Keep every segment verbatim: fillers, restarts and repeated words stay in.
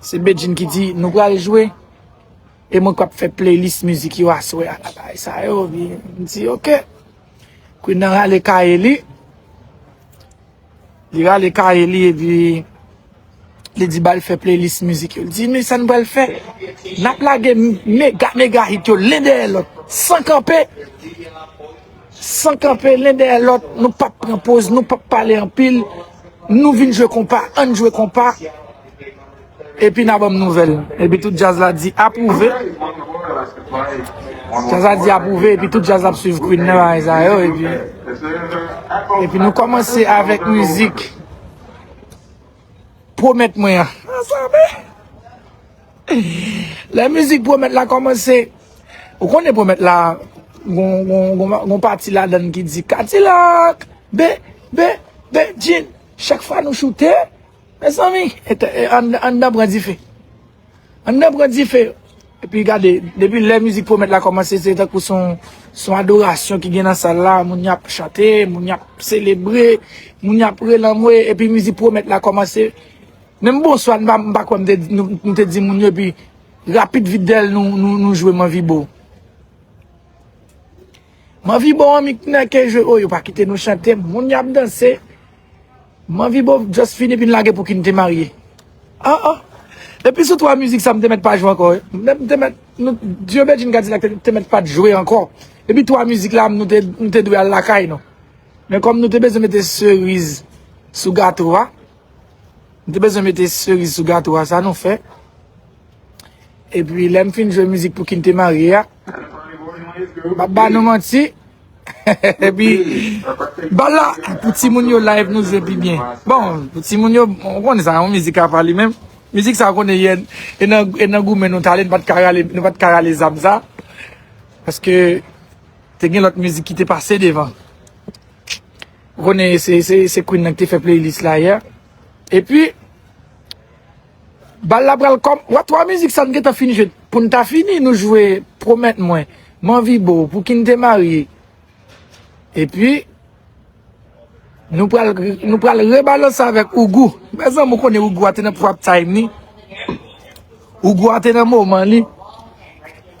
Se Bedjine ki di, "Nou pral jwe." E mwen k ap fè playlist mizik yo aswè a la, bagay sa yo. Epi m di, "Oke." Queen nan rale kaye li. Li rale kaye li, epi li di, "Ba l fè playlist mizik yo." Li di, "Men sa n pral fè? N ap lage mega, mega hit yo, len dèyè lòt, san kanpe. San kanpe, len dèyè lòt. Nou p ap pran poz, nou p ap pale anpil. Nou vin jwe konpa, ann jwe konpa." Epi n a ban m nouvèl. Epi tout djaz la di, "Apwouve." Djaz la di, "Apwouve." Epi tout djaz la ap swiv Queen nan bagay sa yo. Epi, epi nou kòmanse avèk mizik Pwomèt Mwen an. Sa, sa, men. Lè mizik Pwomèt la kòmanse, ou konnen Pwomèt la, gon, gon, gon, gon pati ladann ki di, "Kadilak, be, be, Bedjine, chak fwa nou choute, mezanmi, e, e, ann, anndan pran dife. Anndan pran dife." Epi gade, depi lè mizik Pwomèt la kòmanse, se tankou se yon, se yon adorasyon ki gen nan sal la, moun y ap chante, moun y ap selebre, moun y ap relanmwe, epi mizik Pwomèt la kòmanse. Menm bonswa, m pa, m pa kwè m te, nou, nou te di moun yo, epi rapid vit dèyè l, nou, nou, nou jwe Manvibo. Manvibo an, mi k nèke jwe, o, yo pa kite nou chante, moun y ap danse. Manvibo just fini, epi n lage Pou ki n te marye. Ah, ah. Epi sou twa mizik sa, m te mèt pa jwe ankò, wi. M te, m te mèt, nou, Dyo Bedjine Kadilak te, te mèt pa jwe ankò. Epi twa mizik la, nou te, nou te dwe al lakay nou. Men kòm nou te bezwen mete seriz sou gato a, nou te bezwen mete seriz sou gato a, sa nou fè. Epi lè m fin jwe mizik Pou ki n te marye a, m ap ba nou manti. Epi, bal la, pou timoun yo live nou jwe pi byen. Bon, pou timoun yo, ou konnen sa, yon mizik apa li menm. Mizik sa, ou konnen, yè, e nan, e nan goumen nou t ale, nou pa t ka rale, nou pa t ka rale zam sa. Paske, te gen lòt mizik ki te pase devan. Ou konnen, se, se, se Queen nan ki te fè playlist la yè. Epi, bal la pral kòm, wè twa mizik sa n gentan fin jwe. Pou n ta fini, nou jwe Pwomèt Mwen. M anvi bo, pou ki n te marye? Epi, nou pral, nou pral rebalanse avèk Ougou. Mezanmi, ou konnen Ougou a te nan prime time li. Ougou a te nan moman li.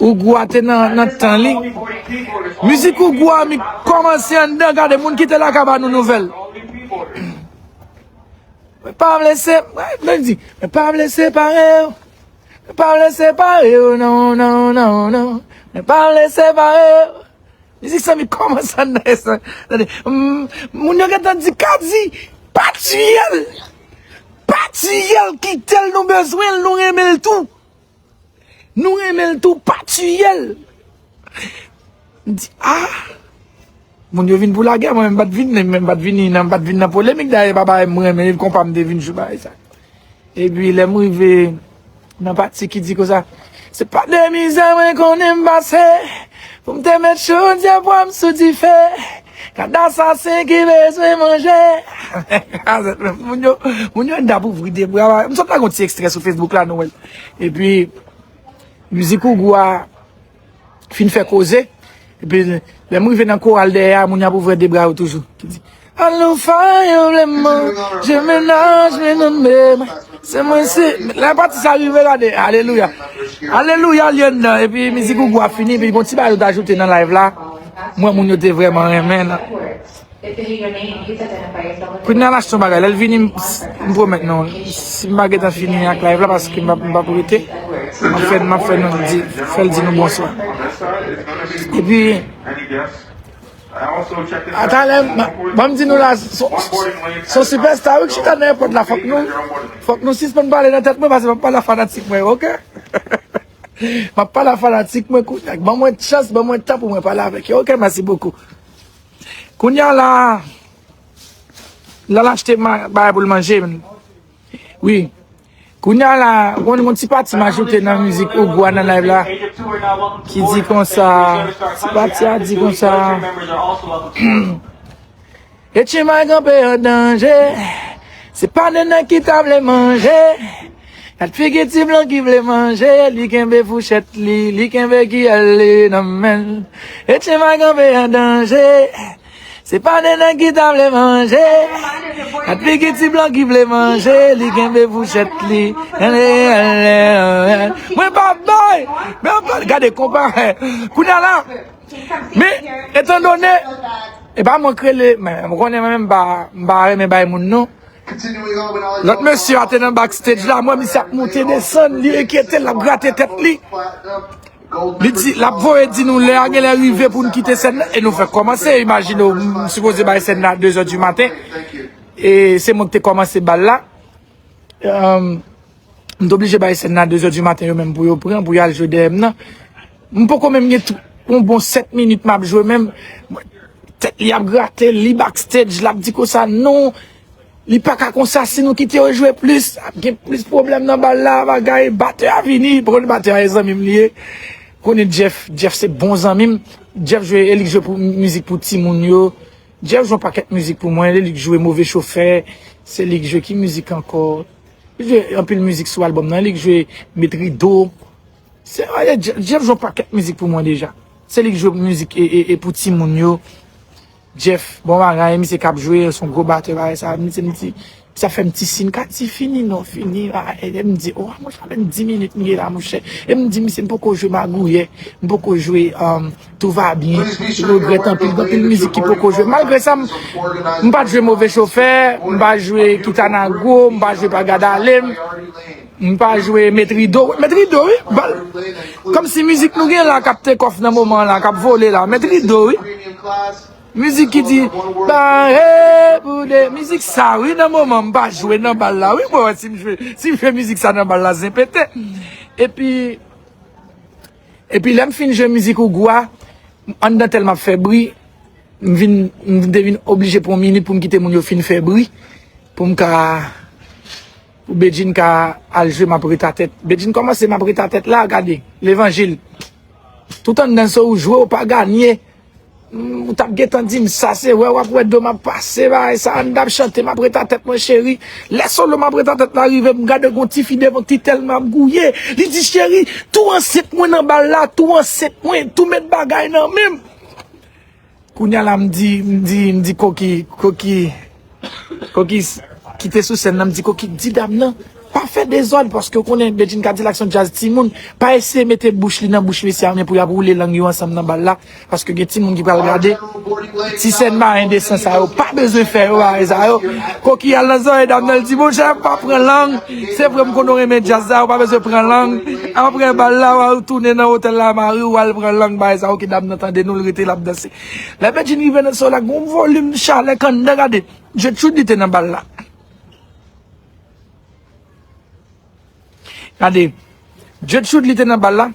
Ougou a te nan, nan tan li. Mizik Ougou a mi kòmanse anndan, gade moun ki te la ka ba nou nouvèl. Mwen pa vle se, mwen di, mwen pa vle separe w. Mwen pa vle separe w, non, non, non, non. Mwen pa vle separe w. Mizik sa mi kòmanse anndan sa. Tande, mm, moun yo gentan di, Kadi, pa tiye l. Pa tiye l, kite l, nou bezwen l, nou renmen l tou. Nou renmen l tou, pa tiye l. M di, ah! Moun yo vin pou lagè, mwen menm m pa t vin, mwen menm m pa t vini nan, m pa t vin nan polemik, dayè pa bagay m renmen, e konpa m te vin jou bagay sa. Epi lè m rive nan pati ki di konsa, se pa de mizè mwen konnen m pase, pou m te met chodyè pwa m sou dife, gad asasen ki bezwen manje. Moun yo, moun yo anndan ap ouvri de bra, m sot lage yon ti ekstrè sou Facebook la, nou wè l. Epi, mizik Ougou a fin fè koze. Epi, lè m rive nan koral dèyè a, moun yo ap ouvè de bra yo toujou. Ki di, Aloufa, yo vle manje mennaj, men non, men se mwen, se. Lè pati sa rive, gade, alelouya. Alelouya, li anndan. Epi, mizik Ougou a fini, epi, gon ti bagay yo t ajoute nan live la. Mwen, moun yo te vrèman renmen nan. Kounye a, n achte yon bagay. Lè l vini, m, m pwomèt nou, si m pa gentan fini ak live la, paske m p ap, m p ap rete, m ap fè, m ap fè nou di, fè l di nou bonswa. Epi, atalè, m, ban m di nou la, son, son sipèsta, wi, k chita nan èpòt la, fòk nou, fòk nou sispann pale nan tèt mwen, paske m ap pale a fanatik mwen, oke? M ap pale a fanatik mwen, kounye a, ban mwen chans, ban mwen tan pou mwen pale avèk yo, oke? Mèsi bokou. Kounye a la, l al achte ma-, bagay pou l manje. Wi. Kounye a la, gon, gon ti pati m ajoute nan mizik Ougou a nan live la, ki di konsa, ti pati a di konsa, Etchenmay kanpe an danje, se pa nènè ki ta vle manje. Gad figi ti blan ki vle manje, li kenbe fouchèt li, li kenbe kiyè li nan men l. Etchenmay kanpe an danje, se pa nènè ki ta vle manje. Gad figi ti blan ki vle manje, li kenbe fouchèt li. Mwen pa bay, mwen pa, gade konpa. Kounye a la, men, etandone, e pa mwen k rele, men, mwen konnen mwen menm m pa, m pa renmen bay moun non. Lòt mesye a te nan backstage la, m wè misye ap monte desann, li enkyete, l ap grate tèt li. Li di, l ap voye di nou lè a genlè rive pou n kite sèn nan, e nou fèk kòmanse, imajine w, m sipoze bay sèn nan a de zè di maten, e se mwen ki te kòmanse bal la. Em, m t oblije bay sèn nan a de zè di maten yo menm pou yo pran, pou y al jwe dèyè m nan. M poko menm gen tw-, yon bon sèt minit m ap jwe menm. Tèt li ap grate, li backstage, l ap di konsa, non, li pa ka konsa, si nou kite yo jwe plis, ap gen plis pwoblèm nan bal la, bagay, batè a vini, poko batè a e zanmi m li ye. Konnen Jeff, Jeff se bon zanmi m. Jeff jwe, e li k jwe pou mizik pou timoun yo. Jeff jwe yon pakèt mizik pou mwen, e li k jwe Move Chofè, se li k jwe ki mizik ankò? Li jwe anpil mizik sou albòm nan, e li k jwe Met Rido. Se, e, Je-, Jeff jwe yon pakèt mizik pou mwen deja. Se li k jwe mizik e, e, e pou timoun yo. Jeff, bon bagay, misye k ap jwe, se yon gwo batè bagay sa, misye, misye, sa fè m ti siy, Kadi fini, non, fini, a, e, e m di, o, monchè, avèk dis minit m gen la, monchè. E m di, misye, m poko jwe magouyè, m poko jwe, um, Tout va bien, regrèt anpil, gen anpil mizik ki poko jwe. Malgre sa, m, m pa t jwe Move Chofè, m pa jwe Kitanago, m pa jwe Pa Gad Ale m, m pa jwe Met Rido. Met Rido, wi, bal. Kòmsi mizik nou gen la k ap take off nan moman la, k ap vole la. Met Rido, wi. Mizik ki di, pare pou de. Mizik sa, wi, nan moman m pa jwe nan bal la, wi. Mwen wè si m jwe, si m jwe mizik sa nan bal la, zen pete. Epi, epi lè m fin jwe mizik Ougou a, anndan tèlman ap fè bri, m vin, m te vin oblije pran yon minit pou m kite moun yo fin fè bri, pou m ka, pou Bedjine ka al jwe M ap ret atè. Bedjine kòmanse M ap ret atè la, gade, levanjil. Tout anndan se ou jwe, ou pa ganye. Mm, ou t ap gentan di m sa, se wè w ap wè do m ap pase, bagay sa, ann t ap chante, m ap ret atè tèt mwen, cheri. Lè solo m ap ret atè tèt la rive, m gade gon tifi devan ki tèlman ap gouye. Li di, cheri, tou ansent mwen nan bal la, tou ansent mwen, tou met bagay nan men m. Kounye a la, m di, m di, m di Koki, Koki, Koki s- ki te sou sèn nan, m di Koki, di dam nan, pa fè dezòd, paske w konnen Bedjine Kadilak se yon djaz timoun, pa eseye mete bouch li nan bouch mesye a, men pou y ap woule lang yo ansanm nan bal la, paske gen timoun ki pral gade. Ti sèn pa endesan sa yo, pa bezwen fè yo, bagay sa yo. Koki al nan zòrèy dam nan, l di, monchè, pa pran lang, se vre m konn ou renmen djaz sa, ou pa bezwen pran lang, apre bal la, w al tounen nan otèl la, mari w al pran lang, bagay sa yo, ki dam nan tande nou, l rete l ap danse. Lè Bedjine rive nan solo la, gon volim chalè k anndan, gade. Gertrude li te nan bal la. Gade. Gertrude li te nan bal la.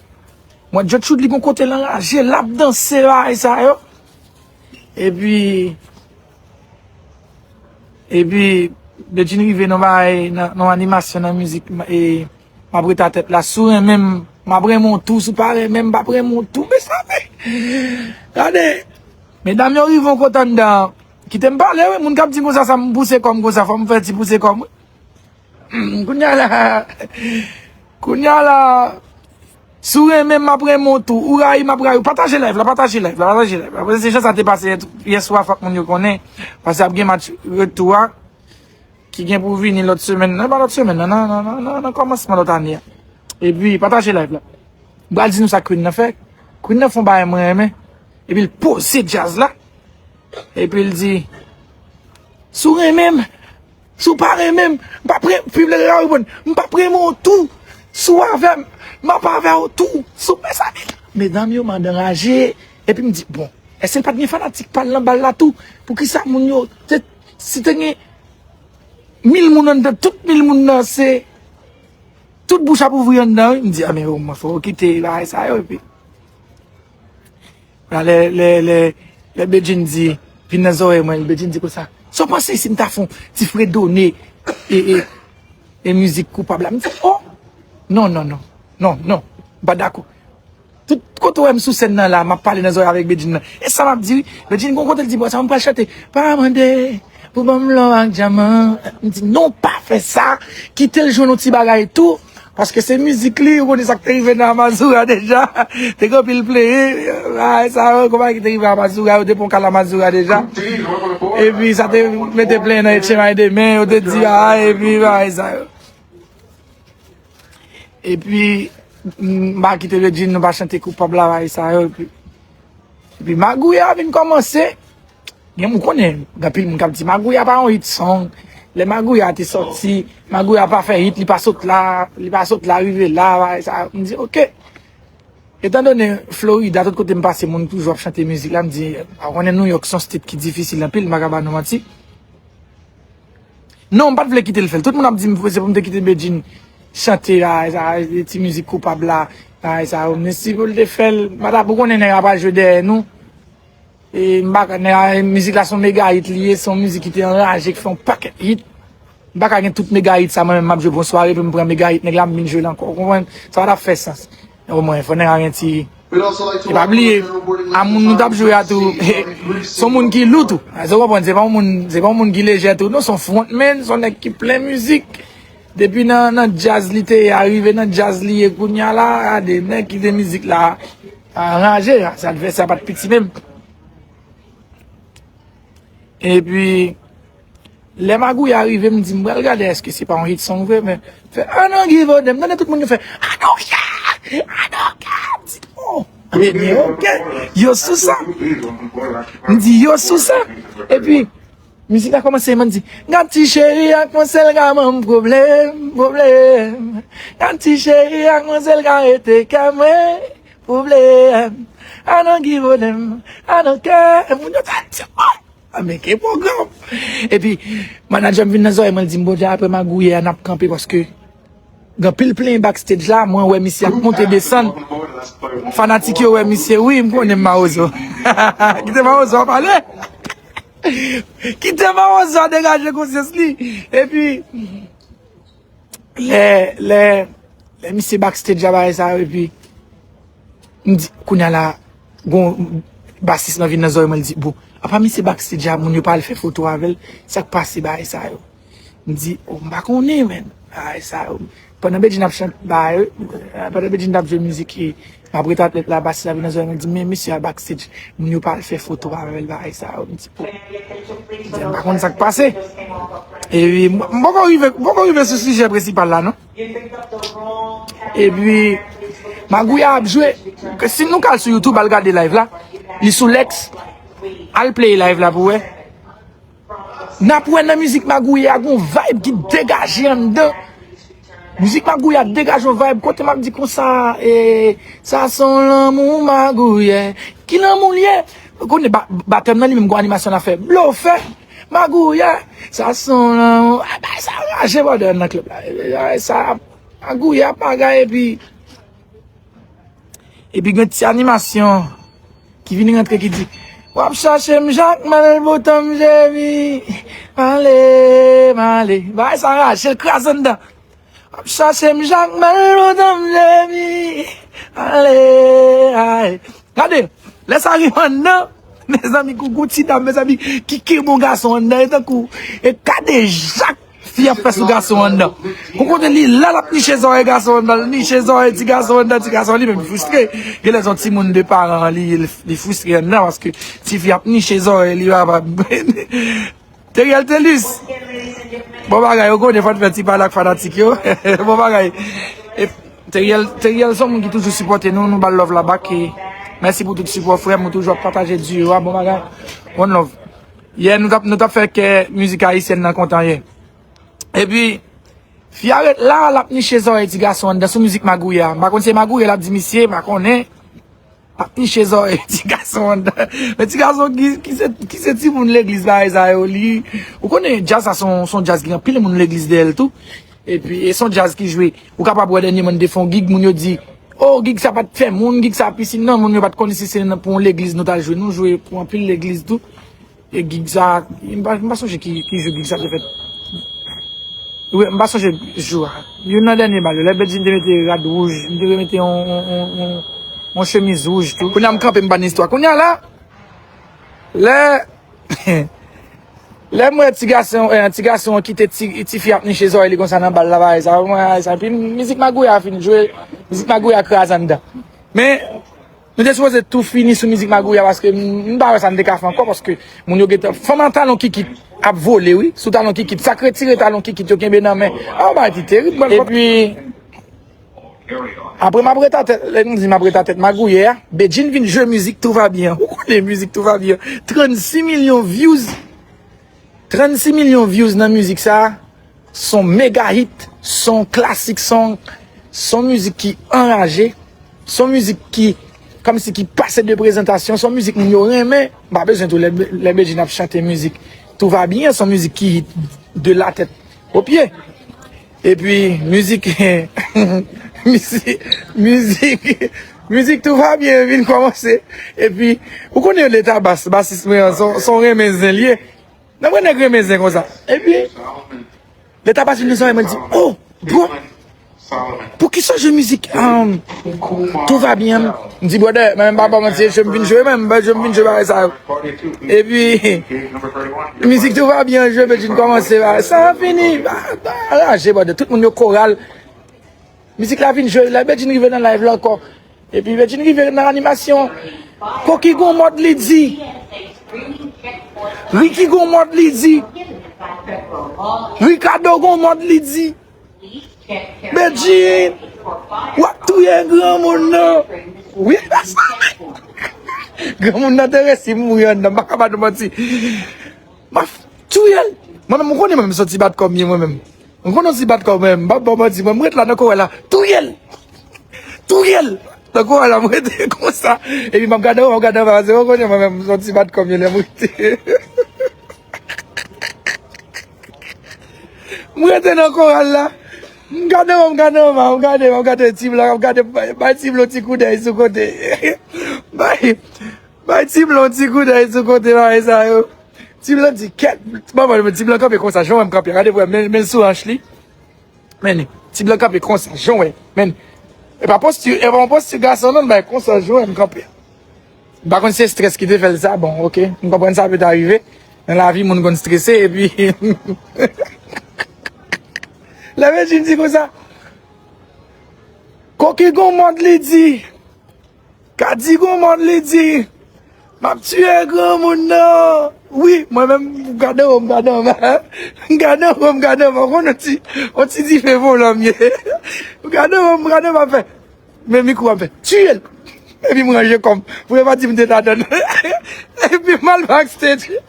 Mwen, Gertrude li gon kote l anraje, l ap danse bagay sa yo. Epi, epi, Bedjine rive nan bagay, nan, nan animasyon, nan mizik, e, m ap ret atè tèt la. Si w renmen m, m ap renmen w tou. Si w pa renmen m, m p ap renmen w tou. Mezanmi, gade, medam yo rive yon kote anndan. Kite m pale, wi. Moun k ap di konsa, sa m pouse kò m konsa, fò m fè ti pouse kò m, wi. Kounye a la, kounye a la, si w renmen m, m ap renmen w tou. Ou rayi m, m ap rayi w. Pataje live la, pataje live la, pataje live la. Paske se jan sa te pase yè, yè swa, fòk moun yo konnen. Paske ap gen match retou a ki gen pou vini lòt semèn. Nan, pa lòt semèn, nan, nan, nan, nan, nan, nan kòmansman lòt ane a. Epi, pataje live la. M pral di nou sa Queen nan fè. Queen nan fè yon bagay mwen renmen. Epi l poze djaz la. Epi l di, si w renmen m, si w pa renmen m, m p ap ren-, piblik la reponn, m p ap renmen w tou. Si w avè m, m ap avè w tou. Si w, mezanmi, medam yo mande anraje. Epi m di, bon, èske l pa t gen fanatik pa l nan bal la tou? Poukisa moun yo, te, si te gen mil moun anndan, tout mil moun nan se, tout bouch ap ouvri anndan, wi. M di, a, men omwen, fò yo kite bagay sa yo, epi. Lè, lè, lè, lè Bedjine di, vin nan zòrèy mwen, Bedjine di konsa, sa w panse si m ta fè yon ti fredone e, e, e mizik Koupab la? M di, oh! Non, non, non. Non, non. M pa dakò. Tout kote w wè m sou sèn nan la, m ap pale nan zòrèy avèk Bedjine nan. E sa m ap di, wi. Bedjine, gon kote l di, bon, sa m pral chante. Pa mande pou ban m lò ak dyaman. M di, non, pa fè sa. Kite l jwenn yon ti bagay tou. Paske se mizik li, ou konnen sa k te rive nan Amazura deja. Te gen anpil plenyen, bagay sa yo, konpayi ki te rive Amazura, yo te pran kal Amazura deja. Epi sa te mete plenyen nan Etchema e demen, yo te di, a, epi bagay sa yo. Epi, m pa kite Bedjine, nou pa chante Koupab la, bagay sa yo, epi Epi Magouya vin kòmanse. Gen moun konnen, gen anpil moun k ap di Magouya pa yon hit song. Lè Magouya te sòti, Magouya pa fè hit, li pa sot la, li pa sot la, rive la, bagay sa. M di, oke. Etandone Florida, tout kote m pase, moun toujou ap chante mizik la, m di, a konnen New York se yon state ki difisil anpil, m pa ka ba nou manti. Non, m pa t vle kite l fè l. Tout moun ap di m se pou m te kite Bedjine chante la, sa, ti mizik Koupab la, bagay sa yo. Men si pou l te fè l, m pa t ap, ou konnen nèg la pral jwe dèyè nou. E m pa ka, nèg la, mizik la se yon mega hit li ye, se yon mizik ki te anraje, ki fè yon pakèt hit. M pa ka gen tout mega hit sa, mwen menm m ap jwe pou yon sware, epi m pran mega hit nèg la, m vin jwe l ankò. Ou konprann? Sa pa t ap fè sans. Omwen, fò nèg la gen ti E pa bliye, a moun nou t ap jwe a tou, se yon moun ki lou tou. Sa w konprann, se pa yon moun, se pa yon moun ki lejè tou. Non, se yon frontman, se yon nèg ki plen mizik. Depi nan, nan djaz li te ye, a rive nan djaz li ye kounye a la, gade, nèg ki te mizik la, aranje, se advèsè a pa t piti menm. Epi, lè Magouya rive, m di, m pral gade èske se pa yon hit song vre, men fè I don't give a damn. Tande tout moun yo fè, I don't care, I don't care. M di, oh, ebyen, oke, yo sou sa. M di, yo sou sa. Epi, mizik la kòmanse, m di, gad ti cheri a kòmanse l ka ban m pwoblèm, pwoblèm. Gad ti cheri a kòmanse l ka rete kè mwen, pwoblèm. I don't give a damn, I don't care. Moun yo ta di, oh. A men gen pwogram. Epi, manadjè m vin nan zòrèy mwen, l di m, Bondye, apre Magouya a, n ap kanpe, paske gen anpil plenyen backstage la, mwen wè misye ap monte desann. Fanatik yo wè misye, wi, m konnen m mawozo. Kite mawozo a pale. Kite mawozo a degaje konsyans li. Epi, Lè, lè, lè misye backstage a bagay sa yo, epi m di, kounye a la, gon, Basis lan vin nan zòrèy mwen, li di, "Bon, apa misye backstage a, moun yo pa al fè foto avè l? Sa k pase bagay sa yo?" M di, "Oh, m pa konnen, men. Bagay sa yo." Pandan Bedjine ap chante bagay yo, pandan Bedjine t ap jwe mizik, e, m ap ret atlet la, basis la vin nan zòrèy mwen, li di, "Men mesye a backstage, moun yo pa al fè foto avè l, bagay sa yo." M di, "Oh." M di, "M pa konn sa k pase." E m poko rive, m poko rive sou sijè prensipal la, non. Epi, Magouya ap jwe. Si nou ka al sou YouTube, al gade live la. Li sou Lex. Al play live la pou wè. N ap wè nan mizik Magouya a, gon vibe ki degaje anndan. Mizik Magouya degaje yon vibe. Kote m ap di konsa, e, sa se yon lanmou Magouya. Ki lanmou l ye? Ou konnen ba-, batè m nan li menm gon animasyon l ap fè. Blofè, Magouya, sa se yon lanmou. A, bagay sa raje bòdè nan klèb la. E, bagay sa, Magouya bagay epi Epi gen ti animasyon ki vin rantre ki di, "W ap chache m jak mal, poutan m jemi. Male, male." Bagay sa raje l, kraze anndan. "W ap chache m jak mal, poutan m jemi. Male, male." Gade, lè sa rive anndan, mezanmi, kou gon ti dam, mezanmi, ki kenbe yon gason anndan, e tankou, e gade jak fi ap fè sou gason anndan. Ou konnen li la, l ap niche zòrèy gason anndan, l niche zòrèy ti gason anndan, ti gason li menm fristre. Genlè se yon timoun de paran li, li, li fristre anndan paske tifi ap niche zòrèy li, papa. Teriel Telus. Bon bagay, ou konnen fò n fè ti pale ak fanatik yo. Bon bagay. E, Teriel, Teriel se yon moun ki toujou sipòte nou, nou ba l love la back. E mèsi pou tout sipò, frè m, ou toujou ap pataje duo a, bon bagay. One love. Yè, nou t ap, nou t ap fè kè mizik ayisyèn nan kontan yè. Epi, fi a ret la, l ap niche zòrèy ti gason anndan sou mizik Magouya. M pa konn si se Magouya l ap di misye, m pa konnen. L ap niche zòrèy ti gason anndan. Men ti gason ki, ki se, ki se timoun legliz bagay sa yo, li, ou konnen djaz sa se yon, se yon djaz ki gen anpil moun legliz dèyè l tou. Epi, e se yon djaz ki jwe. Ou kapab wè dènyèman te fè yon gig, moun yo di, "Oh, gig sa pa t fè moun, gig sa piti." Non, moun yo pa t konnen si se nan, pou yon legliz nou t al jwe. Nou jwe pou anpil legliz tou. E gig sa, m pa, m pa sonje ki, ki jou gig sa te fèt. Wi, m pa sonje jou a. Youn nan dènye bal yo, lè Bedjine te mete rad wouj, m te remete yon, yon, yon, yon, yon chemiz wouj tou. Kounye a m kanpe, m pa nan istwa. Kounye a la, lè, lè m wè ti gason, eh, ti gason an kite ti, tifi ap niche zòrèy li konsa nan bal la, bagay sa, mwen, bagay sa. Epi mizik Magouya fin jwe, mizik Magouya kraze anndan. Men, Nou te sipoze tou fini sou mizik Magouya paske m, m pa wè sa n te ka fè ankò paske moun yo gentan, fanm an talon kikit ap vole wi, sou talon kikit, sa k retire talon kikit yo kenbe nan men. A, yon bagay ki terib, bòl. Epi, apre m ap ret atè, lè nou di m ap ret atè Magouya a, Bedjine vin jwe mizik Tout va bien. Ou konnen mizik Tout va bien, trannsis milyon views. Trannsis milyon views nan mizik sa, se yon mega hit, se yon klasik, se yon, se yon mizik ki anraje, se yon mizik ki, kòmsi ki pase de prezantasyon, se yon mizik moun yo renmen. M pa bezwen tou lè, lè Bedjine ap chante mizik Tout va bien, se yon mizik ki hit de la tèt o pye. Epi, mizik, mizik, mizik, mizik Tout va bien vin kòmanse. Epi, ou konnen Leta Bas, basis mwen an, se yon, se yon renmen zen l ye. Nan mwen nèg renmen zen konsa. Epi, Leta Bas vin nan zòrèy mwen, l di, "Oh, bro, poukisa w jwe mizik, um, Tout va bien?" M di, "Brother, mwen menm pa ba w manti, e jwe m vin jwe, mwen menm, jwe m vin jwe bagay sa yo." Epi, mizik Tout va bien jwe, Bedjine kòmanse, bagay sa fini, ba, ba, raje, brother, tout moun yo koral. Mizik la vin jwe, lè Bedjine rive nan live la ankò. Epi Bedjine rive nan animasyon. Koki gon mòd li di. Ricky gon mòd li di. Ricardo gon mòd li di. Bedjine, w ap touye granmoun nan. Wi, mezanmi. Granmoun nan te resi mouri anndan, m pa ka ba nou manti. M ap touye l. Mwen menm, ou konnen mwen menm, m soti bat kò m ye mwen menm. M konnen w ti bat kò w menm, m p ap ba w manti, mwen, m ret la nan kowè la. Touye l! Touye l! Nan kowè la, m rete konsa. Epi m ap gade w, m ap gade w, paske w konnen mwen menm, m soti bat kò m ye lè m rete. M rete nan kowè la. M gade w, m gade w, m gade, m gade ti blan, m gade, bay, bay ti blan ti koudèy sou kote. Bay, bay ti blan ti koudèy sou kote, bagay sa yo. Ti blan di, kèt, manman, ti blan kanpe konsa, jan w wè m kanpe, gade pou wè, men, men l sou hanch li. Men, ti blan kanpe konsa, jan w wè, men. E pa posti, e pa yon posti gason non, bay konsa, jan w wè m kanpe. M pa konn si se strès ki te fè l sa, bon, oke. M konprann sa pe ta rive. Nan lavi, moun konn strese, epi lè Bedjine di konsa, koki gon mòd li di, Kadi gon mòd li di, m ap tiye granmoun nan. Wi, mwen menm, m gade w, m gade w, m gade w, m gade w, m konn yon ti, yon ti dife volan m ye. M gade w, m gade w, m ap fè. Men mikwo ap fè, tiye l! Epi m ranje kò m, pou yo pa di m te ladann. Epi m al backstage.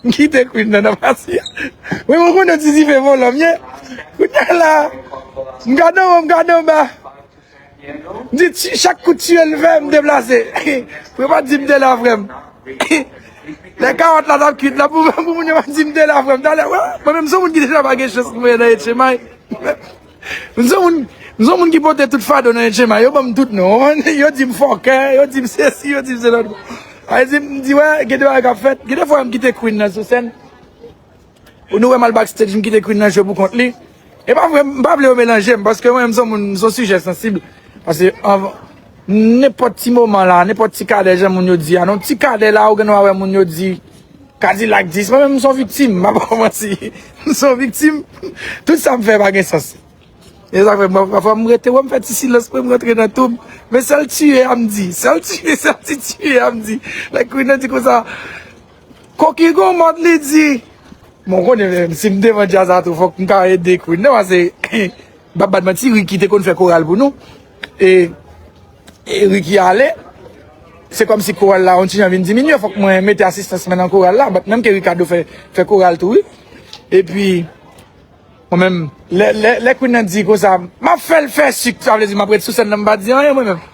M kite Queen nan nan pati a. Wi, mwen konnen ti dife volan m ye. Kounye a la, m gade anwo, m gade anba. M di, ti, chak kout tiye l fè, m deplase. Pou yo pa di m te la, frè m. Lè kawòt la t ap kuit la, pou, pou moun yo pa di m te la, frè m. Talè, wè, mwen menm, se yon moun ki deja pa gen chans pou mwen nan etchemay. M se moun, m se moun ki pote tout fado nan etchemay. Yo ban m tout non. Yo di m fòkè, yo di m sesi, yo di m se lòt. Sa vle di, m di, wè, gen de bagay k ap fèt. Gen de fwa, m kite Queen nan sou sèn. Ou nou wè m al backstage, m kite Queen nan jwe pou kont li. E pa vre, m pa vle yo melanje m, paske mwen menm, m se yon moun, m se yon sijè sansib. Paske anvan, nenpòt ti moman la, nenpòt ti kadè, jan moun yo di a, nan ti kadè la, ou gen dwa wè moun yo di, Kadilak dis, mwen menm, m se yon viktim, m pa ba w manti. M se yon viktim. Tout sa m fè pa gen sans. E sa fè, mwen, pafwa, m rete, wè, m fè ti silans, mwen, m rantre nan tou m. Men sèl tiye a m di, sèl tiye, sèl ti tiye a m di. Lè Queen nan di konsa, koki gon mòd li di. Bon, konnen, si m devan djaz la tou, fòk m ka ede Queen nan, pase, m pa bat manti, Ricky te konn fè koral pou nou. E, e Ricky ale, se kòmsi koral la, yon ti jan vin diminye, fòk mwen mete asistans mwen nan koral la, but menm ke Ricardo fè, fè koral tou, wi. Epi, mwen menm, lè, lè, lè Queen nan di konsa, m ap fè l fè sik, sa vle di m ap ret sou sèn nan, m pa di anyen, mwen menm.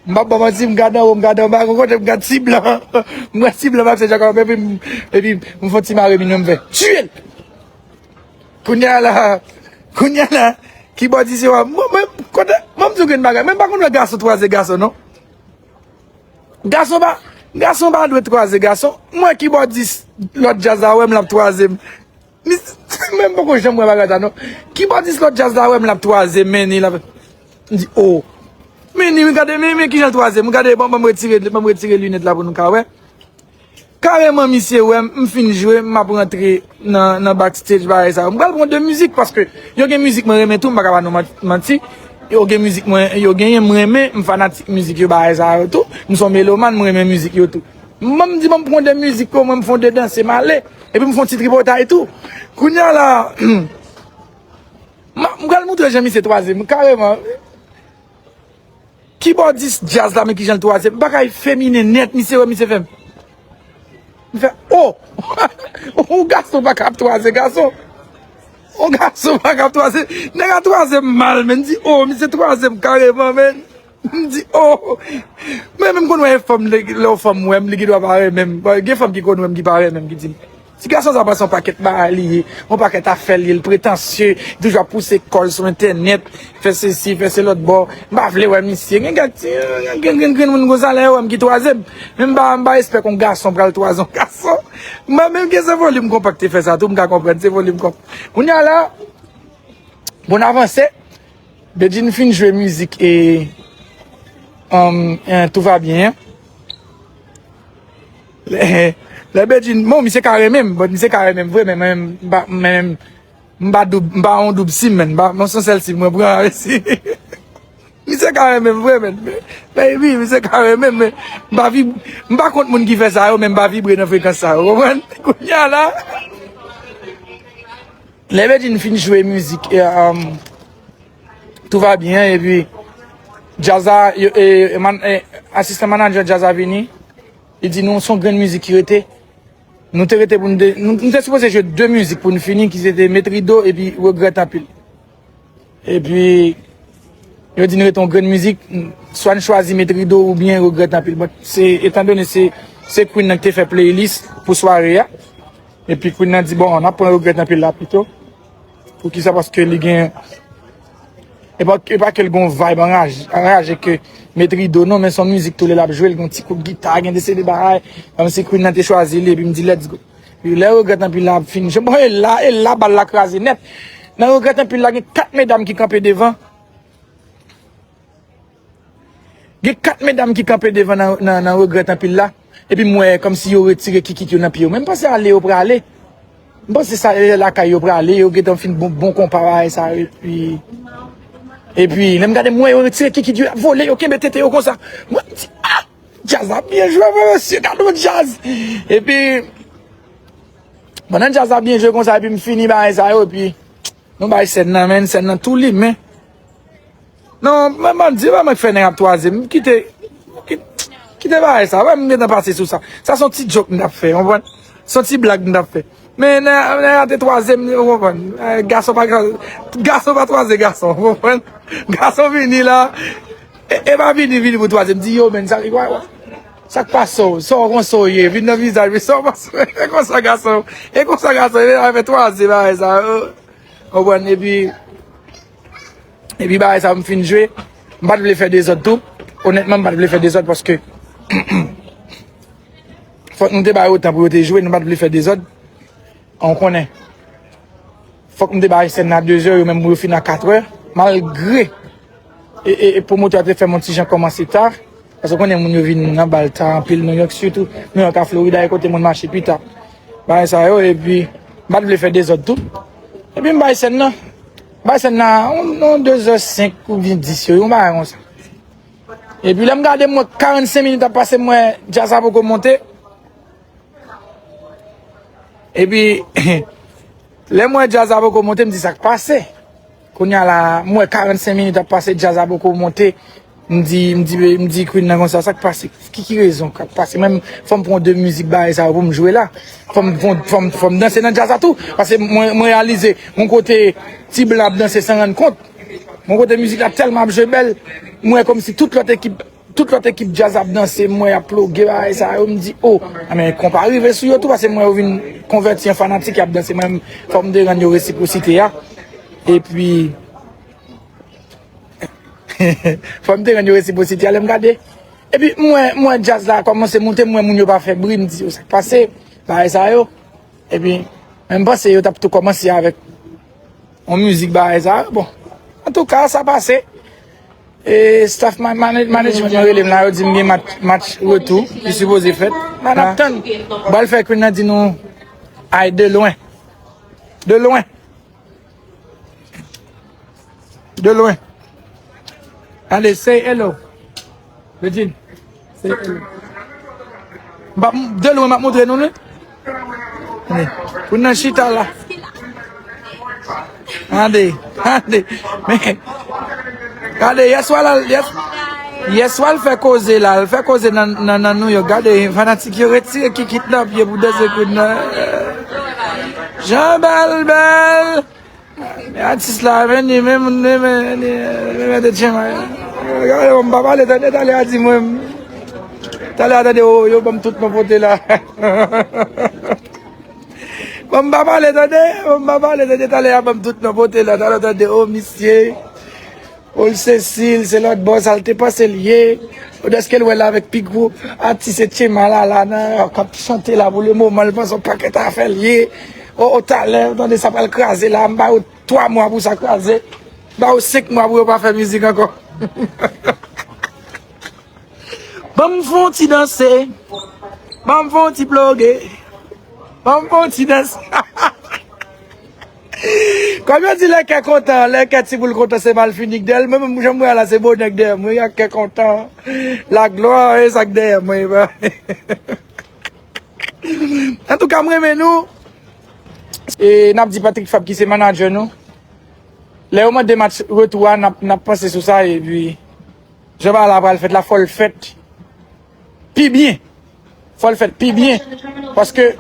M p ap ba w manti, m gade anwo, m gade anba, gon kote m gade ti blan. M wè ti blan m ap se jakòp, epi m, epi m fè yon ti mare minyon, m fè, tiye l! Kounye a la, kounye a la, kibòdis yo a, mwen, mwen, kote, mwen m di w gen bagay, mwen m pa konn wè gason twaze gason, non. Gason pa, gason pa dwe twaze gason. Mwen kibòdis lòt djaz la wè m l ap twaze m. Mis-, mwen m poko janm wè bagay sa non. Kibòdis lòt djaz la wè m l ap twaze m, men li l ap, m di, o. Men li, gade, men, men kijan l twaze m. Gade, bon, ban m retire, ban m retire linèt la pou nou ka wè. Kareman, misye wè m, m fin jwe, m ap rantre nan, nan backstage, bagay sa yo. M pral pran de mizik, paske yo gen mizik mwen renmen tou, m pa ka ba nou man-, manti. Yo gen mizik mwen, yo genyen m renmen, m fanatik mizik yo, bagay sa yo tou. M se yon melomàn, m renmen mizik yo tou. M, m di, ban m pran de mizik pou mwen, m fè yon de danse, m ale. Epi m fè yon ti tripotay tou. Kounye a la, m, m pral montre jan misye twaze m, kareman. Kibòdis djaz la, men kijan l twaze m. Bagay feminen nèt, misye wè, misye fè m. M fè, o! Yon gason pa ka ap twaze gason. Yon gason pa ka ap twaze. Nèg la twaze m mal, men m di, o, misye twaze m kareman, men. M di, o! Mwen menm konn wè yon fanm, lè, lè yon fanm wè m, li gen dwa pa renmen m. Bon, gen fanm ki konn wè m, ki pa renmen m, ki di m, ti gason sa pase yon pakèt bagay li ye, yon pakèt afè li ye, li pretansye, li toujou ap pouse kò l sou entènèt, fè sesi, fè se lòt bò. M pa vle wè misye. Gen kèk ti, gen, gen, gen, gen moun konsa, lè yo wè m ki twaze m. Men m pa, m pa espè kon gason pral twaze yon gason. Mwen menm gen se volim konpa k te fè sa tou, m ka konprann se volim konpa. Kounye a la, pou n avanse, Bedjine fin jwe mizik e, um, e, Tout va bien. Lè, lè Bedjine, bon, misye ka renmen m, bon, misye ka renmen m vre, men mwen, m pa, men, m pa doub, m pa yon doub sim, men, m pa, m se yon sèl sim mwen pran, si. Misye ka renmen m vre, men, men, baby, misye ka renmen m, men, m pa vib-, m pa kont moun ki fè sa yo, men m pa vibre nan frekans sa yo, konprann? Kounye a la, Lè Bedjine fin jwe mizik, e, um, Tout va bien, epi djaz la, yo, e, man-, e, asistan manadjè djaz la vini, li di nou, se yon grenn mizik ki rete. Nou te rete pou nou de, nou, nou te sipoze jwe de mizik pou nou fini, ki se te Met Rido epi Regrèt Anpil. Epi, yo di n rete yon grenn mizik, swa n chwazi Met Rido oubyen Regrèt Anpil. But se, etandone se, se Queen nan ki te fè playlist pou sware a. Epi Queen nan di, bon, n ap pran Regrèt Anpil la pito. Poukisa? Paske li gen, e pa, e pa ke l gen yon vibe anraje, anraje ke Met Rido, non, men se yon mizik tou lè l ap jwe, l gen yon ti kout gita, gen de seri de bagay. Kòmsi Queen nan te chwazi li, epi m di, let's go. Epi lè Regrèt Anpil la ap fin jwe, bon, e la, e la bal la kraze nèt. Nan Regrèt Anpil la, gen kat medam ki kanpe devan. Gen kat medam ki kanpe devan nan, nan, nan regrèt anpil la. Epi m wè kòmsi yo retire kikit yo nan pye yo. Men m panse ale yo prale. M panse sa e lakay yo prale, yo gentan fin bon, bon konpa bagay sa yo. Epi, epi, lè m gade m wè yo retire kikit yo, y ap vole, yo kenbe tete yo konsa. Mwen m di, ah! Djaz ap byen jwe, mwen, mesye, gade yon djaz. Epi, pandan djaz ap byen jwe konsa, epi m fini bagay sa yo, epi nou bay sèn nan, men sèn nan tou limen. Non, mwen, mwen di, mwen, mwen k fè nèg ap twaze m. Kite, kite, kite bagay sa. Wè, m gentan pase sou sa. Sa se yon ti joke m t ap fè, w konprann? Se yon ti blag m t ap fè. Men, nèg, nèg la te twaze m, w konprann? Eh, gason pa, gason pa twaze gason, w konprann? Gason vini la, e, e pa vini, vini pou twaze m. Di, yo, men, sa, sa k pase w? Sa w konsa w ye? Vin nan vizaj mwen, sa w panse? E konsa gason, e konsa gason, e fè twaze bagay sa. Konprann? Epi, epi bagay sa m fin jwe, m pa t vle fè dezòd tou. Onètman, m pa t vle fè dezòd paske fòk nou te ba yo tan pou yo te jwe, nou pa t vle fè dezòd. An, w konnen. Fòk m te bay sèn nan a de zè, yo menm pou yo fin a kat è. Malgre e, e, e pwomotè a te fè m yon ti jan kòmanse ta. Paske w konnen moun yo vin nan bal ta anpil, New York sitou. New York ak Florida e kote moun mache pi ta. Bagay sa yo, epi m pa t vle fè dezòd tou. Epi m bay sèn nan. M bay sèn nan yon, yon de zè senk oubyen dis yo, yon bagay konsa. Epi lè m gade, m wè karannsenk minit ap pase, m wè djaz la poko monte. Epi, lè m wè djaz la poko monte, m di, sa k pase? Kounye a la, m wè karannsenk minit ap pase, djaz la poko monte. M di, m di, m di Queen nan konsa, sa k pase? Ki, ki rezon k ap pase? Mwen, fò m pran de mizik bagay sa yo pou m jwe la. Fò m, fò m, fò m, fò m danse nan djaz la tou. Paske mwen, mwen reyalize, yon kote ti blan ap danse san rann kont. Yon kote mizik la tèlman ap jwe bèl, m wè kòmsi tout lòt ekip, tout lòt ekip djaz ap danse, m wè y ap ploge bagay sa yo, m di, o, men konpa rive sou yo tou, paske m wè yo vin konvèti an fanatik, y ap danse, mwen, fò m te rann yo resipwosite a. Epi, fò m te rann yo resipwosite a, lè m gade. Epi, m wè, m wè djaz la kòmanse monte, m wè moun yo pa fè bri, m di, o, sa k pase, bagay sa yo. Epi, men m panse yo t ap tou kòmanse avèk yon mizik bagay sa. Bon, antouka, sa pase. E staff ma-, manaj-, management mwen rele m la, yo di m gen match, match retou ki sipoze fèt. N ap tann. M pral fè Queen nan di nou, ay, de lwen. De lwen. De lwen. Allez, say hello. Regine, say hello. M ap, de lwen, m ap montre nou, li. Tande. Pou nan chita la. Tande, tande. Men, gade, yèswa la, yès-, yèswa l fè koze la, l fè koze nan, nan, nan New York. Gade, fanatik yo retire kikit nan pye pou danse Queen nan. Jan bèl, bèl. Men atis la, men li, men moun, men, men, men, men de Tchema. Gade, bon, m pa pale, tande, talè a di mwen. Talè a tande, o, yo ban m tout non pote la. Bon, m pa pale, tande, bon, m pa pale, tande, talè a ban m tout non pote la. Talè a tande, o, misye. O, l se si, l se lòt bò, sa l te panse l ye. O, dèske l wè l avèk pi gwo atis se Tchema la, la, nan, k ap chante la pou le moman, l panse yon pakèt afè l ye. O, o, talè, tande, sa pral kraze la, m ba yo twa mwa pou sa kraze. M ba yo senk mwa pou yo pa fè mizik ankò. Ban m fè yon ti danse. Ban m fè yon ti ploge. Ban m fè yon ti danse. Kòm yo di lè kè kontan, lè kè ti boul kontan, se mal fini k dèyè l. Mwen menm, jan m wè a la, se bonè k dèyè mwen, ak kè kontan, laglwa, e sa k dèyè mwen. Antouka, m renmen nou. E n ap di Patrick Fab ki se manadjè nou. Lè yo mande match retou a, n ap, n ap panse sou sa, epi jan bagay la pral fèt la, fò l fèt pi byen. Fò l fèt pi byen. Paske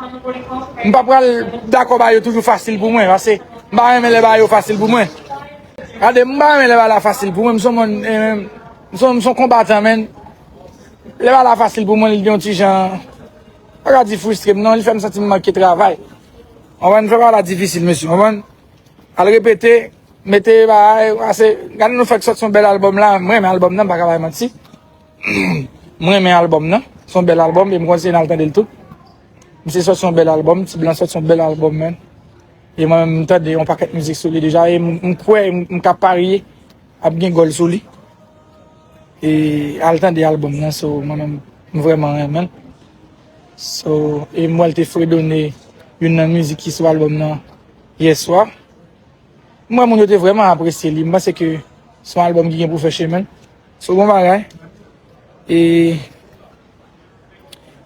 m pa pral dakò bagay yo toujou fasil pou mwen. Paske m pa renmen lè bagay yo fasil pou mwen. Gade, m pa renmen lè bagay la fasil pou mwen. M se yon moun, eh, m se yon, m se yon konbatan, men lè bagay la fasil pou mwen, li gen yon ti jan, m pa ka di fristre m, non, li fè m santi m manke travay. Konprann? Fè bagay la difisil, mesye. Konprann? Al repete, mete bagay, pase, gade nou fèk sòti yon bèl albòm la, m renmen albòm nan, m pa ka bay manti. M renmen albòm nan, se yon bèl albòm, e m kontinye al tande l tou. Misye sòti yon bèl albòm, Ti Blan sòti yon bèl albòm, men. E mwen menm, m tande yon pakèt mizik sou li deja, e m, m kwè, m, m ka parye, ap gen gòl sou li. e al tande albòm nan, so mwen menm m vrèman renmen l. So, e m wè l te fredone youn nan mizik ki sou albòm nan yèswa. M wè moun yo te vrèman apresye li. M panse ke se yon albòm ki gen pou fè chemen l. So, bon bagay. E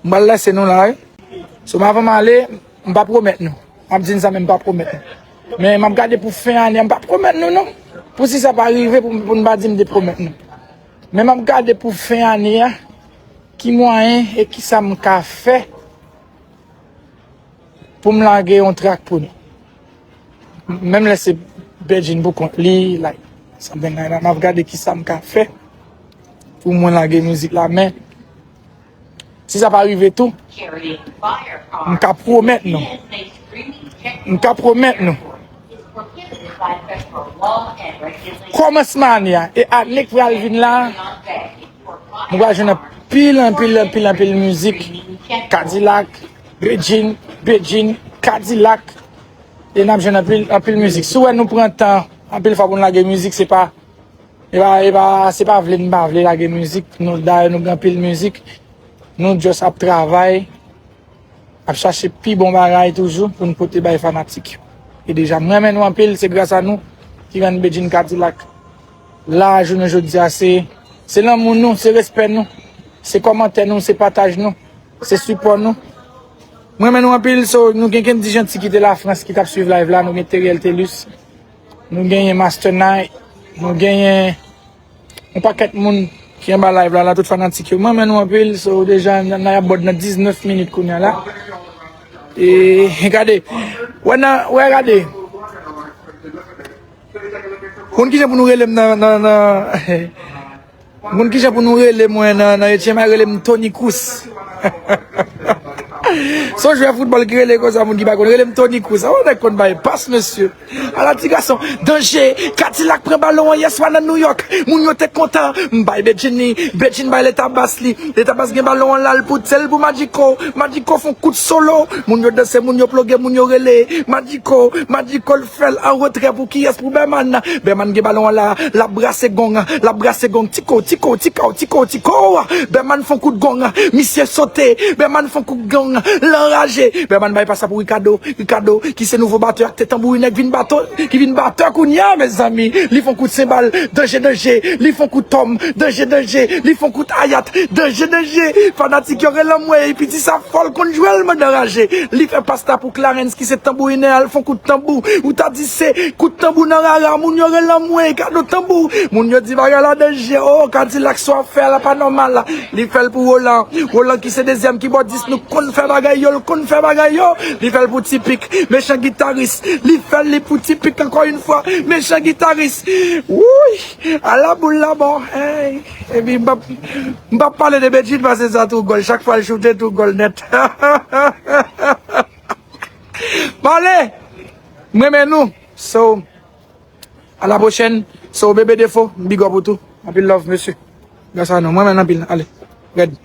m pral lèse nou la, wi. So, men avan m ale, m pa pwomèt nou. M ap di n sa, men m pa pwomèt nou. Men m ap gade pou fen ane a, m pa pwomèt nou, non. Pou si sa pa rive, pou, pou n pa di m te pwomèt nou. Men m ap gade pou fen ane a, ki mwayen e ki sa m ka fè pou m lage yon trak pou nou. Menm lè se Bedjine pou kont li, like, something like that, m ap gade ki sa m ka fè pou mwen lage mizik la. Men, si sa pa rive tou, m ka pwomèt nou. M ka pwomèt nou. Kòmansman ane a, e ane k pral vin la, nou pral jwenn anpil, anpil, anpil, anpil mizik. Kadilak, Bedjine, Bedjine, Kadilak. E n ap jwenn anpil, anpil mizik. Si w wè nou pran tan, anpil fwa pou n lage mizik, se pa, e pa, e pa, se pa vle n pa vle lage mizik. Nou, dayè, nou gen anpil mizik. Nou just ap travay, ap chache pi bon bagay toujou pou n pote bay fanatik yo. E deja, m renmen nou anpil, se gras a nou ki rann Bedjine Kadilak la, jounen jodi a, se, se lanmou nou, se respè nou, se kòmantè nou, se pataj nou, se sipò nou. M renmen nou anpil, so, nou gen Kendy Gentil ki te Lafrans, ki t ap swiv live la, nou gen Teriel Telus, nou genyen Master Night, nou genyen yon pakèt moun ki anba live la, la, tout fanatik yo. M renmen nou anpil, so, deja, n, n ap bòd nan diznèf minit kounye a la. E, gade, wè nan, wè gade. Konn kijan pou nou rele m nan, nan, nan, moun kijan pou nou rele mwen nan, nan H M I, rele m Toni Kroos. Se yon jwè foutbòl ki rele konsa, moun ki pa konn, rele m Toni Kroos. A, yon nèg konn bay pas, mesye. Ala ti gason, danje, Kadilak pran balon an yèswa nan New York. Moun yo te kontan, m bay Bedjine, Bedjine bay Leta Bas li. Leta Bas gen balon an la, l pou, se l pou Madjiko. Madjiko fè yon kout solo. Moun yo danse, moun yo ploge, moun yo rele. Madjiko, Madjiko l fè l an retrè pou kiyès? Pou Bèman. Bèman gen balon an la, l ap brase gong, l ap brase gong. Tiko, tiko, tiko, tiko, tiko. Bèman fè yon kout gong, misye sote. Bèman fè yon kout gong, l anraje. Bèman bay pas la pou Ricardo, Ricardo, ki se nouvo batè ak te tanbourinè ki vin bato, ki vin batè kounye a, mezanmi. Li fè yon kout senbal, danje, danje. Li fè yon kout tòm, danje, danje. Li fè yon kout ayat, danje, danje. Fanatik yo rele anmwey, piti sa fò, l konn jwe l, manda raje. Li fè pas la pou Clarens, ki se tanbourinè a, l fè yon kout tanbou. Ou ta di se kout tanbou nan rara, moun yo rele anmwey, gade tanbou. Moun yo di bagay la danje, o, Kadilak sa w ap fè la pa nòmal. Li fè l pou Roland. Roland ki se dezyèm kibòdis, nou konn fè bagay yo, l konn fè bagay yo. Li fè l pou Tipik, mechan gitaris. Li fè l li pou Tipik ankò yon fwa, mechan gitaris. Wouy, ala boul la bon. Hey. Epi m p ap, m p ap pale de Bedjine pase sa tou gòl. Chak fwa l choute tou gòl nèt. Pale! M renmen nou. So, a la pwochèn. So, Bebe Defo, big up ou tou. Anpil love, mesye. Gras a nou. Mwen menm anpil. Ale. Red.